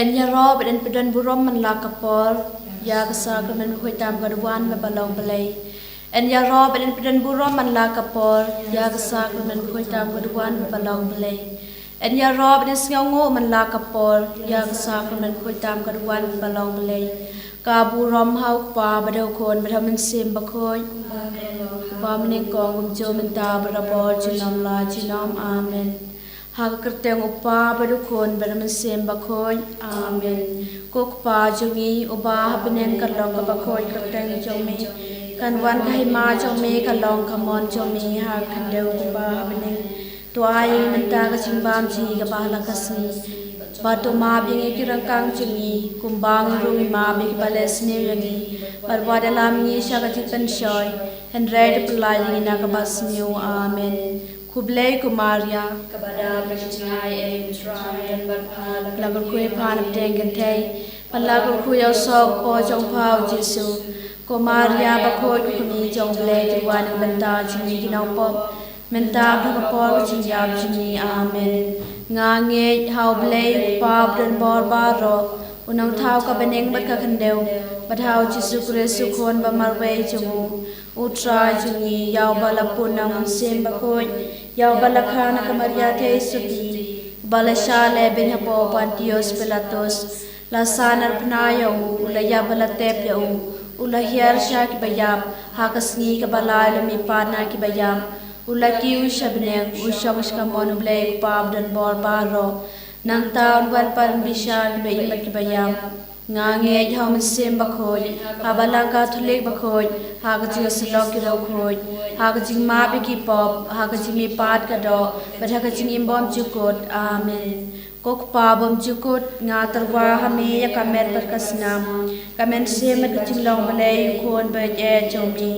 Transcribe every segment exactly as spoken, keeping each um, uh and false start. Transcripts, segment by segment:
Yn ïaroh bad yn pyndonkam burom man la ka por ïa ka sakramen bakhuid tam ka duwan bad ba long Blei. Yn ïaroh bad yn pyndonkam burom man la ka por ïa ka sakramen bakhuid tam ka duwan bad ba long Blei. Yn ïaroh bad yn sngewnguh man la ka por ïa ka sakramen bakhuid tam ka duwan bad ba long Blei. Ka burom ha u Kpa bad ha u Khun bad ha u Mynsiem Bakhuid. Ba mynnyngkong, kumjuh mynta, barabor, junom la junom. Amen. Ha ka kyrteng u Kpa bad u Khun bad u Mynsiem Bakhuid. Amen. Ko Kpa jong ngi uba ha bneng, kan long kaba khuid ka kyrteng jong me. Kan wan ka hima jong me, kan long ka mon jong me ha ka khyndew kumba ha bneng. To ai ïa ngi mynta ka jingbam jong ngi kaba ha la ka sngi. Bad to map ïa ngi ki ryngkang jong ngi, kumba ngi ruh ngi map ïa kiba leh sniew ïa ngi. Bad wat lam ngi sha ka jingpynshoi, hynrei to pyllait ïa ngi na kaba sniew. Amen. Khublei ko Maria. Kaba dap da ka jingai ei, U Trai u don bad pha. La kyrkhu ïa pha na pdeng kynthei, bad la kyrkhu ïa u soh ka kpoh jong pha u Jisu. Ko Maria bakhuid, ko kmie jong U Blei, to duwai na ka bynta jong ngi ki nongpop, mynta bad ha ka por ka jingïap jong ngi. Amen. Nga ngeit ha U Blei u Kpa badonbor baroh, u nongthaw ka bneng bad ka khyndew, bad ha u Jisu Khrist u Khun ba marwei jong u, U Trai jong ngi, ïa uba la pun na u Mynsiem Bakhuid, ïa uba la kha na ka Maria Theisotti, uba la shah lehbeiñ hapoh Pontius Pilatus, la sah narphna ïa u, u la ïap bad la tep ïa u, u la hiar sha kiba ïap, ha ka sngi kaba lai u la mihpat na kiba ïap, u la kiew sha bneng, u shong sha kamon U Blei u Kpa badonbor baroh. Nangta un wan pat ban bishar kiba im bad kiba ïap. Nga ngeit ha u Mynsiem Bakhuid, ha Balang Katholik bakhuid, ha ka jingïasyllok ki riewkhuid, ha ka jingmap ïa ki pop, ha ka jingmihpat ka doh, bad ha ka jingim bymjukut. Amen. Ko Kpa bymjukut, nga tyrwa ha me ïa ka met bad ka snam, ka mynsiem bad ka jinglong Blei u Khun baieid jong me,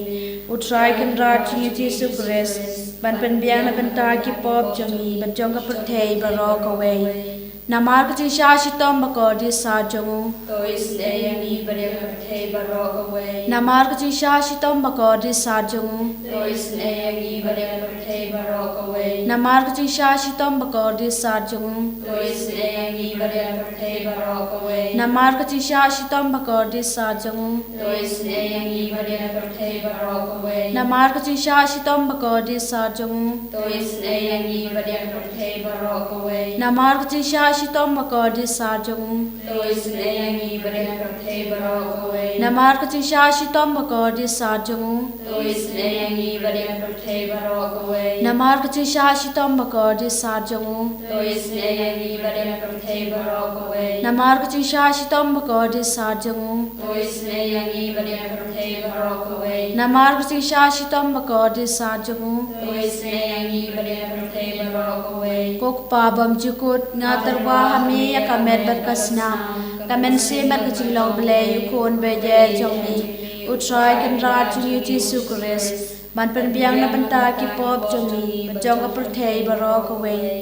U Trai Kynrad jong ngi u Jisu Khrist, ban pynbiang na bynta ki pop jong ngi bad jong ka pyrthei baroh kawei. Namar ka jingshah shitom bakordit sat jong u. To isynei ïa ngi bad ïa ka pyrthei baroh kawei. Namar ka jingshah shitom bakordit sat jong u. To isynei ïa ngi bad ïa ka pyrthei baroh kawei. Namar ka jingshah shitom bakordit sat jong u. To isynei ïa ngi bad ïa ka pyrthei baroh kawei. Namar ka jingshah shitom bakordit sat jong u. To isynei ïa ngi bad ïa ka pyrthei baroh kawei. Namar ka jingshah shitom bakordit sat jong u. To isynei ïa ngi bad ïa ka pyrthei baroh kawei. Namar ka jingshah shitom bakordit sat jong u. To isynei ïa ngi bad ïa ka pyrthei baroh kawei. Namar ka jingshah shitom bakordit sat jong u. To isynei ïa ngi bad ïa ka pyrthei baroh kawei. Namar ka jingshah shitom bakordit sat jong u. To isynei ïa ngi bad ïa ka pyrthei baroh kawei. Namar ka jingshah shitom bakordit sat jong u. To isynei ïa ngi bad ïa ka pyrthei baroh kawei. Namar ka jingshah shitom bakordit sat jong u. To isynei ïa ngi bad ïa ka pyrthei baroh kawei. Ko Kpa bymjukut, nga tyrwa ha me ïa ka met bad ka snam, ka mynsiem bad ka jinglong Blei u Khun baieid jong me, U Trai Kynrad jong ngi u Jisu Khrist, ban pynbiang na bynta ki pop jong ngi bad jong ka pyrthei baroh kawei.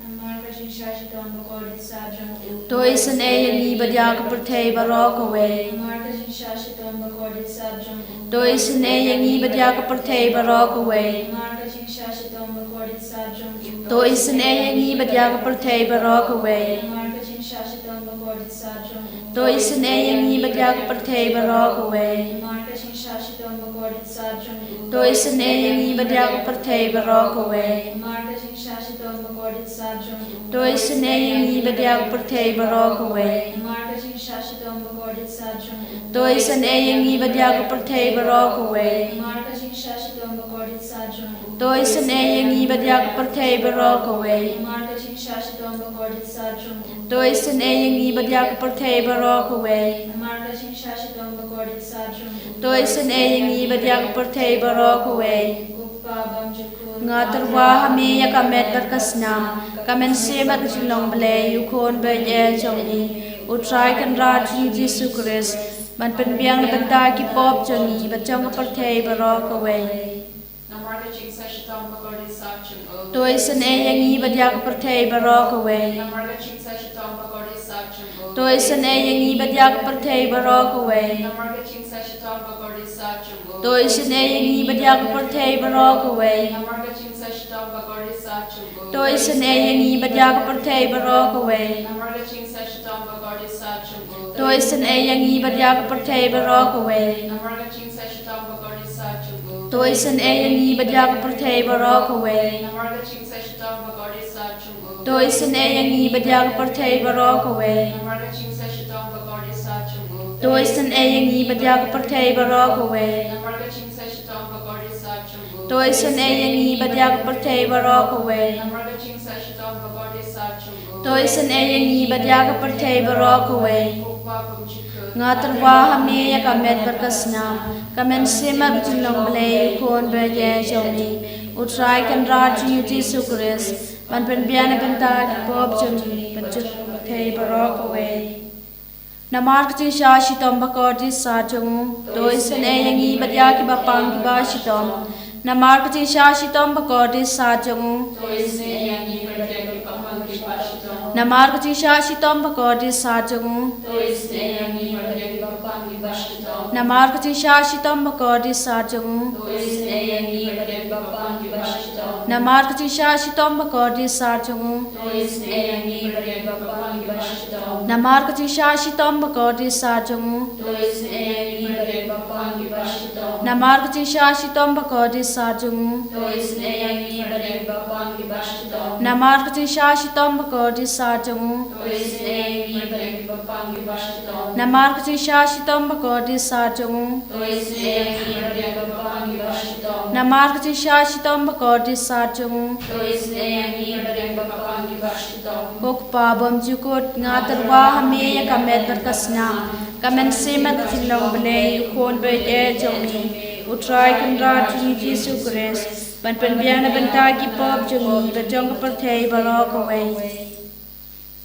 Namar ka jingshah shitom bakordit sat jong u. To isynei ïa ngi bad ïa ka pyrthei baroh kawei. Namar ka jingshah shitom bakordit sat jong u. To isynei ïa ngi bad ïa ka pyrthei baroh kawei. Namar ka jingshah shitom bakordit sat jong u. To isynei ïa ngi bad ïa ka pyrthei baroh kawei. Namar ka jingshah shitom bakordit sat jong u. To isynei ïa ngi bad ïa ka pyrthei baroh kawei. Namar ka jingshah shitom bakordit sat jong u. To isynei ïa ngi bad ïa ka pyrthei baroh kawei. Namar ka jingshah shitom bakordit sat jong u. To isynei ïa ngi bad ïa ka pyrthei baroh kawei. Namar ka jingshah shitom bakordit sat jong u. To isynei ïa ngi bad ïa ka pyrthei baroh kawei. Namar ka jingshah shitom bakordit sat jong u. To isynei ïa ngi bad ïa ka pyrthei baroh kawei. Namar ka jingshah shitom bakordit sat jong u. To isynei ïa ngi bad ïa ka pyrthei baroh kawei. Namar ka jingshah shitom bakordit sat jong u. To isynei ïa ngi bad ïa ka pyrthei baroh kawei. Ko Kpa bymjukut, nga tyrwa ha me ïa ka met bad ka snam, ka mynsiem bad ka jinglong Blei u Khun baieid jong me, U Trai Kynrad jong ngi u Jisu Khrist, ban pynbiang na bynta ki pop jong ngi bad jong ka pyrthei baroh kawei. Namar ka jingshah shitom bakordit sat jong u. To isynei ïa ngi bad ïa ka pyrthei baroh kawei. Namar ka jingshah shitom bakordit sat jong u. To isynei ïa ngi bad ïa ka pyrthei baroh kawei. Namar ka jingsah shitom bakordit sat jong u. To isynei ïa ngi bad ïa ka pyrthei baroh kawei. Namar ka jingsah shitom bakordit sat jong u. To isynei ïa ngi bad ïa ka pyrthei baroh kawei. Namar ka jingsah shitom bakordit sat jong u. To isynei ïa ngi bad ïa ka pyrthei baroh kawei. Namar ka jingsah shitom bakordit sat jong u. To isynei ïa ngi bad ïa ka pyrthei baroh kawei. Namar ka jingsah shitom bakordit sat jong u. To isynei ïa ngi bad ïa ka pyrthei baroh kawei. Namar ka jingsah shitom bakordit sat jong u. To isynei ïa ngi bad ïa ka pyrthei baroh kawei. Namar ka jingsah shitom bakordit sat jong u. To isynei ïa ngi bad ïa ka pyrthei baroh kawei. Namar ka jingsah shitom bakordit sat jong u. To isynei ïa ngi bad ïa ka pyrthei baroh kawei. Ko Kpa bymjukut. Nga tyrwa ha me ïa ka met bad ka snam. Ka mynsiem bad ka jinglong Blei, u Khun baieit jong me, U Trai Kynrad jong ngi U Jisu Khrist, ban pynbiang na bynta ki pop jong ngi bad jong ka pyrthei baroh kawei. Namar ka jingshah shitom bakordit sat jong u. To isynei ïa ngi bad ïa kiba pang kiba shitom. Namar ka jingshah shitom bakordit sat jong u. To isynei ïa ngi bad ïa kiba pang kiba shitom. Namar ka jingshah shitom bakordit sat jong u. To isynei ïa ngi bad ïa kiba pang kiba shitom. Namar ka jingshah shitom bakordit sat jong u. To isynei ïa ngi bad ïa kiba pang kiba shitom. Namar ka jingshah shitom bakordit sat jong u. To isynei ïa ngi bad ïa kiba pang kiba shitom. Namar ka jingshah shitom bakordit sat jong u. To isynei ïa ngi bad ïa kiba pang kiba shitom. Namar ka jingshah shitom bakordit sat jong u. To isynei ïa ngi bad ïa kiba pang kiba shitom. Namar ka jingshah shitom bakordit sat jong u. To isynei ïa ngi bad ïa kiba pang kiba shitom. Namar ka jingshah shitom bakordit sat jong u. To isynei ïa ngi bad ïa kiba pang kiba shitom. Namar ka jingshah shitom bakordit sat jong u. To isynei ïa ngi bad ïa kiba pang kiba shitom. Ko Kpa bymjukut, nga tyrwa ha me ïa ka met bad ka snam, ka mynsiem bad ka jinglong Blei, u Khun baieit jong me, U Trai Kynrad jong ngi U Jisu Khrist, ban pynbiang na bynta ki pop jong ngi bad jong ka pyrthei baroh kawei.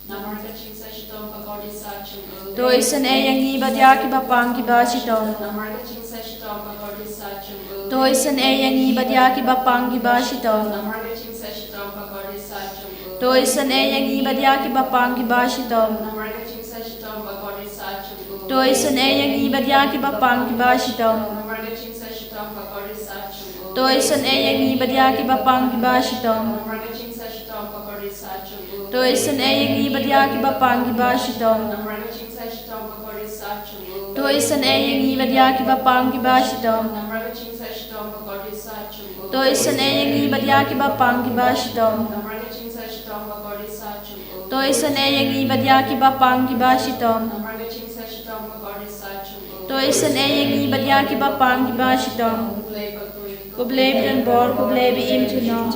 Namar ka jingshah shitom bakordit sat jong u. To isynei ïa ngi bad ïa kiba pang kiba shitom. Namar ka jingshah shitom bakordit sat jong u. To isynei ïa ngi bad ïa kiba pang kiba shitom. Namar ka jingshah shitom bakordit sat jong u. To isynei ïa ngi bad ïa kiba pang kiba shitom. Namar ka jingshah shitom bakordit sat jong u. To isynei ïa ngi bad ïa kiba pang kiba shitom. Namar ka jingshah shitom bakordit sat jong u. To isynei ïa ngi bad ïa kiba pang kiba shitom. Namar ka jingshah shitom bakordit sat jong u. To isynei ïa ngi bad ïa kiba pang kiba shitom. Namar ka jingshah shitom bakordit sat jong u. To isynei ïa ngi bad ïa kiba pang kiba shitom. Namar ka jingshah shitom bakordit sat jong u. To isynei ïa ngi bad ïa kiba pang kiba shitom. Namar ka jingshah shitom bakordit sat jong u. To isynei ïa ngi bad ïa kiba pang kiba shitom. Namar ka jingshah shitom bakordit sat jong u. To isynei ïa ngi bad ïa kiba pang kiba shitom. Ko Blei bakhuid. Ko Blei badonbor, ko Blei ba im junom.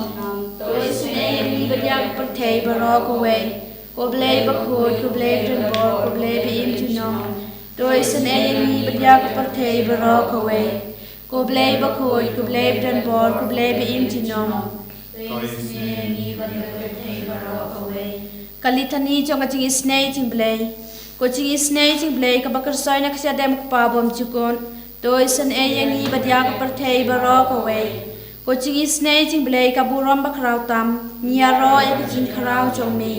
To isynei ïa ngi bad ïa ka pyrthei baroh kawei. Ko Blei bakhuid, ko Blei badonbor, ko Blei ba im junom. To isynei ïa ngi bad ïa ka pyrthei baroh kawei. Ko Blei bakhuid, ko Blei badonbor, ko Blei ba im junom. To isynei ïa ngi bad ïa ka pyrthei baroh kawei. Ka Litani jong ka jingisynei jong U Blei. Ko jingisynei jong U Blei kaba kyrsoi na ka shadem U Kpa bymjukut, to isynei ïa ngi bad ïa ka pyrthei baroh kawei. Ko jingisynei jong U Blei ka burom bakhraw tam, ngi ïaroh ïa ka jingkhraw jong me.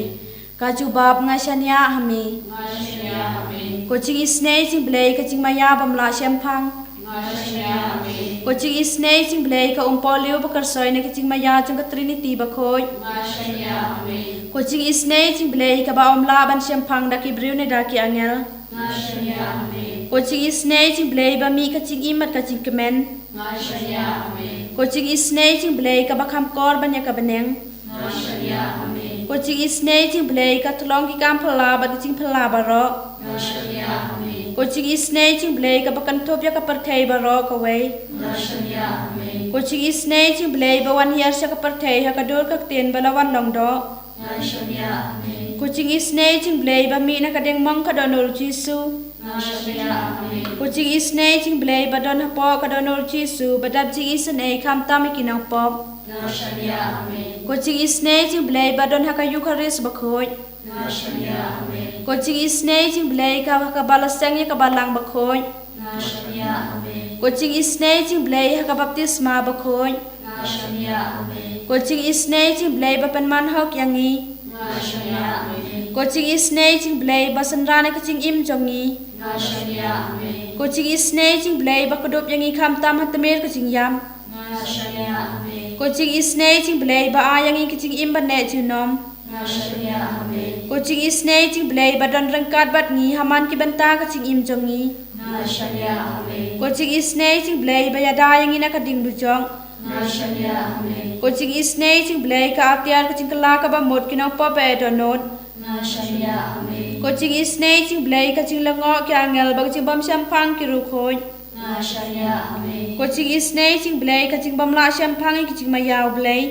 Ka jubab: Nga shaniah ha me. Nga shaniah ha me. Ko jingisynei jong U Blei ka jingmaïa bym lah shemphang. Nga shaniah ha me. Ko jingisynei jong U Blei ka umpohliew ba kyrsoi na ka jingmaïa jong ka Trinity bakhuid. Nga shaniah ha me. Ko jingisynei jong U Blei kaba ym lah ban shemphang da ki briew ne da ki angel. Nga shaniah ha me. Ko jingisynei jong U Blei ba mih ka jingim bad ka jingkmen. Nga shaniah ha me. Ko jingisynei jong U Blei kaba kham kor ban ïa ka bneng. Nga shaniah ha me. Ko jingisynei jong U Blei ka tyllong ki kam phylla bad ki jingphylla baroh. Nga shaniah ha me. Ko jingisynei jong U Blei kaba kynthup ïa ka pyrthei baroh kawei. Nga shaniah ha me. Ko jingisynei jong U Blei ba wan hiar sha ka pyrthei ha ka dur ka ktien ba la wan long doh. Nga shaniah ha me. Ko jingisynei jong U Blei ba mih na ka diengmong ka dohnud U Jisu. Nga shaniah ha me. Ko jingisynei jong U Blei ba don hapoh ka dohnud U Jisu ba dap jingisynei khamtam ïa ki nongpop. Nga shaniah ha me. Ko jingisynei jong U Blei ba don ha ka Eukharist bakhuid. Nga shaniah ha me. Ko jingisynei jong U Blei ka, kaba la seng ïa ka balang bakhuid. Nga shaniah ha me. Ko jingisynei jong U Blei ha ka baptisma bakhuid. Nga shaniah ha me. Ko jingisynei jong U Blei ba pynman hok ïa ngi. Nga shaniah ha me. Ko jingisynei jong U Blei ba synran ïa ka jingim jong ngi. Nga shaniah, amen. Ko jingisynei jong U Blei ba kdup ïa ngi khamtam ha tmier ka jingïap. Nga shaniah, amen. Ko jingisynei jong U Blei ba ai ïa ngi ka jingim ban neh junom. Nga shaniah, amen. Ko jingisynei jong U Blei ba don ryngkat bad ngi ha man ki bynta ka jingim jong ngi. Nga shaniah, amen. Ko jingisynei jong U Blei ba ïada ïa ngi na ka ding dujok. Nga shaniah, amen. Ko jingisynei jong U Blei ka atiar ka jingkylla kaba mut ki nongpop ba dohnud. Nga shaniah, amen. Ko jingisynei jong U Blei ka jinglyngngoh ki angel bad ka jingbym shemphang ki riewkhuid. Nga shaniah, amen. Ko jingisynei jong U Blei ka jingbym lah shemphang ïa ki jingmaïa U Blei.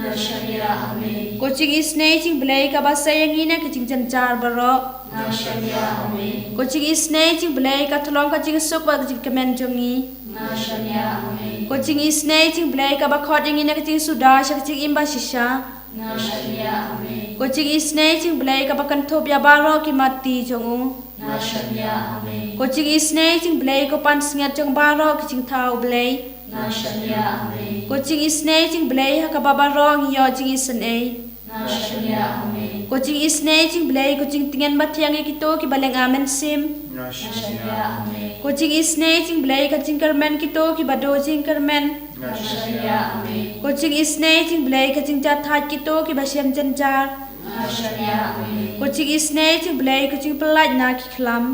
Nga shaniah, amen. Ko jingisynei jong U Blei kaba sei ïa ngi na ki jingjynjar baroh. Nga shaniah, amen. Ko jingisynei jong U Blei ka tyllong ka jingsuk bad ka jingkmen jong ngi. Nga shaniah, amen. Ko jingisynei jong U Blei kaba khot ïa ngi na ka jingsuda sha ka jingim ba shisha. Nga shaniah, amen. Ko jingisynei jong U Blei kaba kynthup ïa baroh ki matti jong u. Nga shaniah, amen. Ko jingisynei jong U Blei ko pansngiat jong baroh ki jingthaw U Blei. Nga shaniah, amen. Ko jingisynei jong U Blei ha kaba baroh ngi ïoh jingisynei. Nga shaniah, amen. Ko jingisynei jong U Blei ko jingtngen bathiang ïa kito kiba lynga mynsiem. Nga shaniah, amen. Ko jingisynei jong U Blei ka jingkyrmen kito kiba duh jingkyrmen. Nga shaniah, amen. Ko jingisynei jong U Blei ka jingjahthait kito kiba shem jynjar. Nga shaniah, amen. Ko jingisynei jong U Blei ko jingpyllait na ki khlam.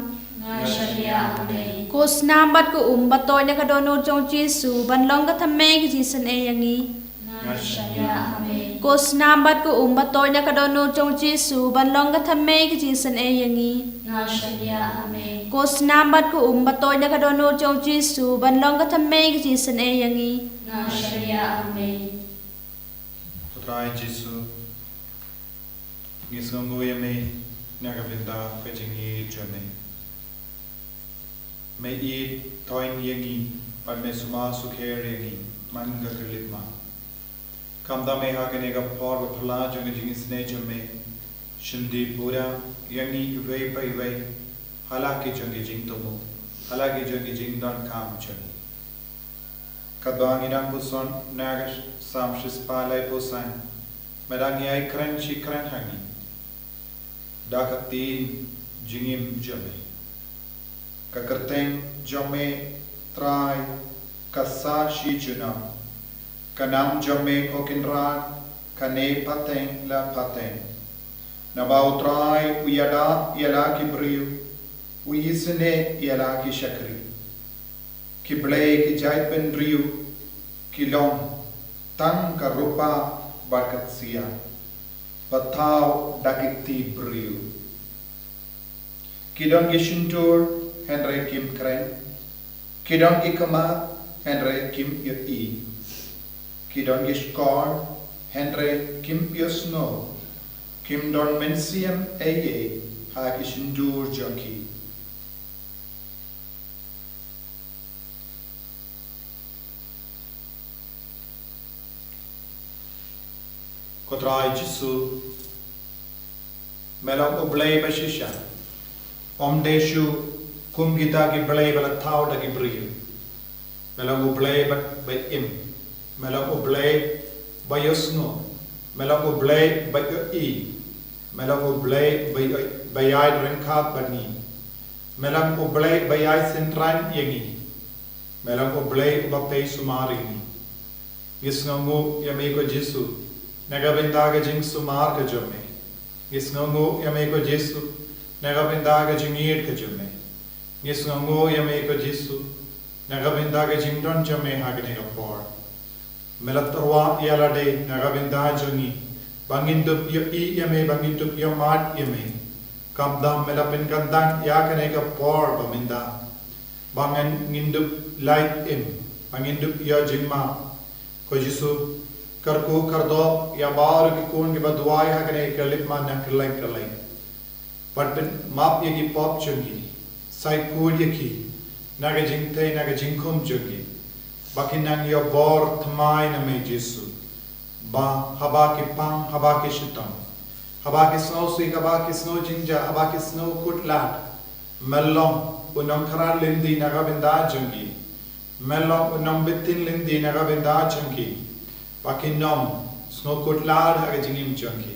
Nga shaniah, amen. Ko snam bad ko um ba toit na ka dohnud jong U Jisu ban long ka thymmei ka jingisynei ïa ngi. Nga shaniah, amen. Ko snam bad ko um ba toit na ka dohnud jong U Jisu ban long ka thymmei ka jingisynei ïa ngi. Nga shaniah, amen. Ko snam bad ko um ba toit na ka dohnud jong U Jisu ban long ka thymmei ka jingisynei ïa ngi. Nga shaniah, amen. Ko Trai Jisu, ngi sngewnguh ïa me na ka bynta ka jingïeit jong me. Me ïeit toiñ ïa ngi bad me sumar sukher ïa ngi man ka khyllipmat. Khamtam me ha kane ka por ba phylla jong ka jingisynei jong me, shim dih buda ïa ngi iwei pa iwei ha la ki jong ki jingthmu, ha la ki jong ki jingdonkam jong ngi. Katba ngi dang puson na ka Salm shispah laiphew san, me dang ïai kren shi kren ha ngi da ka ktien jingim jong me. Ka kyrteng jong me Trai ka sah shi junom. Ka nam jong me ko Kynrad kane pateng la pateng. Naba U Trai u ïada ïa la ki briew, u isynei ïa la ki shakri. Ki blei ki jaitbynriew ki long tang ka rupa bad ka ksiar ba thaw da ki kti briew. Ki don ki shyntur hynrei kim kren. Ki don ki khmat hynrei kim ïohi. Ki don ki shkor hynrei kim ïohsngew. Kim don mynsiem ei ei ha ki shyntur jong ki. Ko Trai Jisu, me long U Blei ba shisha. Ym dei shuh kum kita ki blei ba la thaw da ki briew. Me long U Blei ba, ba im. Me long U Blei ba ïohsngew. Me long U Blei ba ïohi. Me long U Blei ba ïoh, ba ïai ryngkat bad ngi. Me long U Blei ba ïai synran ïa ngi. Me long U Blei uba pei sumar ïa ngi. Ngi sngewnguh ïa me ko Jisu na ka bynta ka jingsumar ka jong me. Ngi sngewnguh ïa me ko Jisu na ka bynta ka jingïeit ka jong me. Ngi sngewnguh ïa me ko Jisu na ka bynta ka jingdon jong me ha kane ka por. Me la tyrwa ïa lade na ka bynta jong ngi ba ngin dup ïohi ïa me, ba ngin dup ïohmad ïa me. Khamtam me la pynkyntang ïa kane ka por ba mynta ba ngin, ngin dup lait im, ba ngin dup ïoh jingmap. Ko Jisu, kyrkhu kyrdoh ïa baroh ki khun kiba duwai ha kane ka khyllipmat na kylleng kylleng. Bad pynmap ïa ki pop jong ki, sa khuid ïa ki na ka jingtei na ka jingkhum jong ki, ba kin nang ïoh bor thymmai na me Jisu. Ba haba ki pang, haba ki shitom, haba ki sngewsih, haba ki sngew jingjia, haba ki sngew kut lad, me long u nongkhreh lynti na ka bynta jong ki. Me long u nongbtin lynti na ka bynta jong ki. Ba kin ym sngew kut lad ha ka jingim jong ki.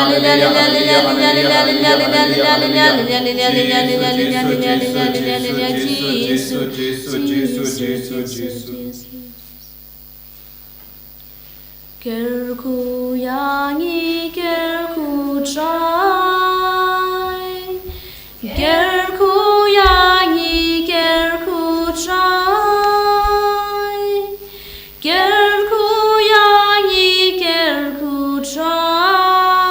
hallelujah, hallelujah, hallelujah, hallelujah, hallelujah, hallelujah, hallelujah, Jisu, Jisu, Jisu, Jisu, Jisu, Jisu, Jisu, Jisu. Kyrkhu ïa ngi, kyrkhu Trai. Kyrkhu ïa ngi, kyrkhu Trai. Kyrkhu ïa ngi, kyrkhu Trai.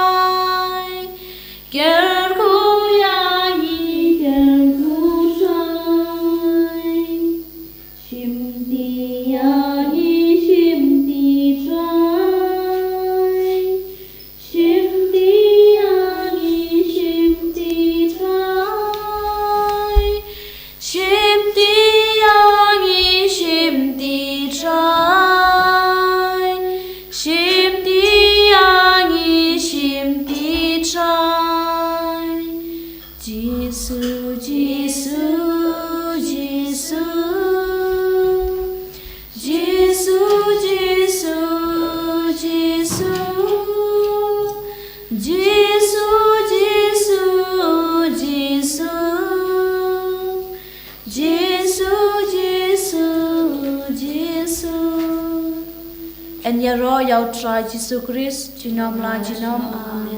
Kyrkhu ïa ngi, kyrkhu Trai. Shim ti ïa ngi, shim ti Trai. Shim ti ïa ngi, shim ti Trai. Shim ti ïa ngi, shim ti Trai. Shim ti ïa ngi, shim ti Trai. Jisu, Jisu, Jisu. Jisu, Jisu, Jisu. Jisu, Jisu, Jisu. Jisu, Jisu, Jisu. Yn ïaroh ïa u Trai Jisu Khrist, junom la junom. Amen.